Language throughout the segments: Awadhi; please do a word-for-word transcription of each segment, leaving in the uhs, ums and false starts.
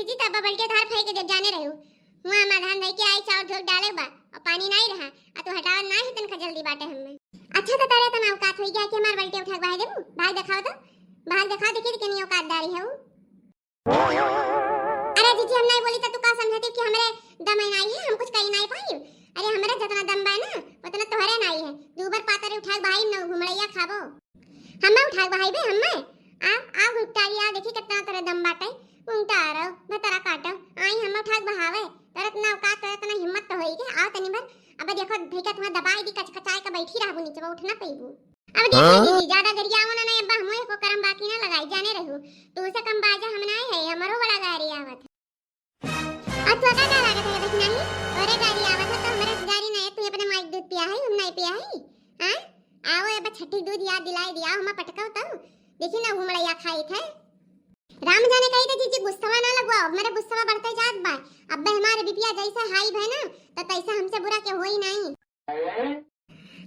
जी, तब बल्टी उधार फेंक दे, जाने रहू। हुआ हमार धान धई के आई, चाउर धोई डाले बा, और पानी नाई रहा, आ तू हटावत नाई है, तनका जल्दी बाटे हमें। अच्छा, तो तोरे इतना औकात होई गया कि हमार बल्टी उठा के बहा देबू? भाग देखाओ तो, भाग देखाओ, देखी कि नहीं औकातदारी है वो। अरे जीजी, हम नाई बोली तो तू का समझती कि हमरे दम नाई है, हम कुछ कही नाई पाई? अरे हमरे जितना दम बा ना, उतना तोहरे नाई है। दू बार पातर उठा के भाई न घुमड़ैया खाबो। हमें उठा के भाई बे, हमें? आ, आ घुंघटारी, आ देखी कितना तोरे दम बाटे। घुंघटारो, भतरा काटो, आई हमें उठा के बहावे। तोरे इतना औकात, तोरे इतना हिम्मत तो होई के, आओ तनी भर। अब देखो भैया तुम्हें दबाई दी, कचकचाए के बैठी रहबू नीचे, उठ ना पईबू। अब देखो हाँ? जीजी, ज्यादा गरियावो ना, नहीं अब्बा हमो एको करम बाकी ना लगाई, जाने रहू। तू से कम बाजा हम ना है, हमरो बड़ा गारी आवत है। और तोका का लागत है, देखी नानी? तोरे गारी आवत है तो हमरे गारी नहीं, तू अपने माई के दूध पिया है, हम नहीं पिया है। हाँ? आओ, अब छठी दूध याद दिलाई दिया, हम पटकाओ तो। देखी ना, घुमड़ैया खाई थे। राम जाने कही तो जीजी गुस्सवा ना लगवाओ, अब मेरे गुस्सवा बढ़ते जात बा। अब हमारे बिपिया जैसे हाई भय ना, तो तैसे हमसे बुरा के होई नहीं।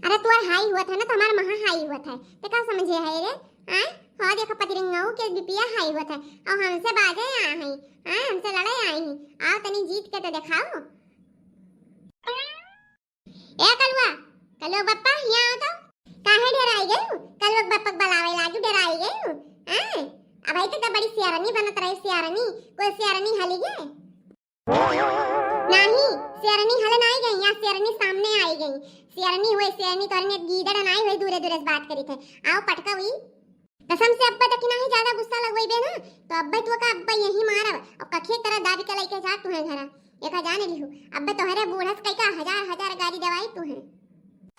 अरे तोर हाई हुआ था ना, तो हमार महा हाई हुआ था, तो का समझे है रे? आय, हो देखो पतिरंगाऊ के बिपिया हाई हुआ था, और हमसे बाजे आ हैं, आय, हमसे लड़े आई हैं। आओ तनी जीत के तो दिखाओ। ए कलुआ, कलुआ बप्पा, यहाँ आओ तो। काहे डराई गयू? कलुआ बप्पा के बलावे लागू, डराई गयू? आय, अब आई तो बड़ी सियारनी बनत रही, सियारनी, कोई सियारनी हली गए? नाही, शेरनी हले नाही गई, यहाँ शेरनी सामने आई गई। शेरनी हुए, शेरनी तोरने गीदड़ नाही हुए, दूरे दूरे से बात करी थे। आओ पटका हुई। कसम से अब्बा तक नाही ज्यादा गुस्सा लगवाई बे ना, तो अब्बा तोका अब्बा यही मारब। अब कखे तरह दाबी के लेके जा तू है घरा। एका जाने लिहू, अब्बा तोहरे बूढ़ा से कई का हजार हजार गाली देवाई तू है।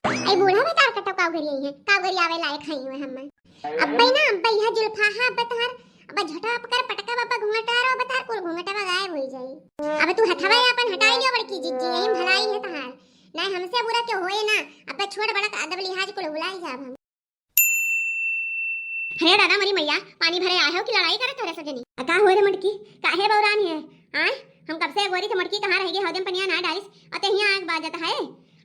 आई बूढ़ा भी तार कटो काव घरी आई है, काव घरी आवे लायक है हुए हम। अब्बे ना, अब्बे यह जुल्फा है, अब्बे तोहर, अब्बे झटा पकड़ पटका बाबा घूंघटा रो, अब्बे तोहर कुल घूंघटवा गायब होई जाई। अब तू हथवा अपन हटाई लियो बड़की जिज्जी, यही भलाई है तोहार। नहीं हमसे बुरा क्यों होए ना, अब्बे छोड़ बड़ा अदब लिहाज कुल भुलाई जाब हम। अरे दादा मोरी मैया, पानी भरे आए हो कि लड़ाई करत हो रे सजनी? आ का हो रे मटकी, काहे बौरान है? आय, हम कब से अगोरी थे मटकी कहाँ रह गए, हौदे में पनिया ना डालिस, अते हियाँ आग बाजत है।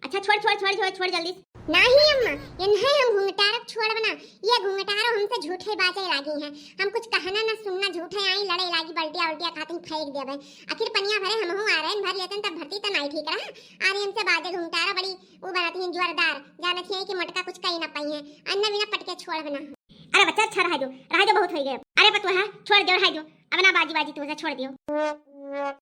अच्छा छोड़, छोड़, छोड़, छोड़, छोड़ जल्दी से। नाही अम्मा, इन्हें हम घुंघटारक छोड़ब ना, ये घुंघटारो हमसे झूठे बाजे लागी हैं। हम कुछ कहना ना सुनना, झूठे आई लड़े लागी, बल्टिया उल्टिया खाती फेंक देबे। आखिर पनिया भरे हमहू आ रहे, भर लेते तब भरती तो नाही ठीक रहा। आ रही हमसे बाजे घुंघटारो बड़ी वो बनती हैं जोरदार, जानत ही है कि मटका कुछ कही ना पाई है। अन्ना बिना पटके छोड़ब ना। अरे बच्चा अच्छा रहा जो, रहा जो बहुत हो गए। अरे पतुआ छोड़ दो, रहा जो, अब ना बाजी बाजी तुझे छोड़ दियो।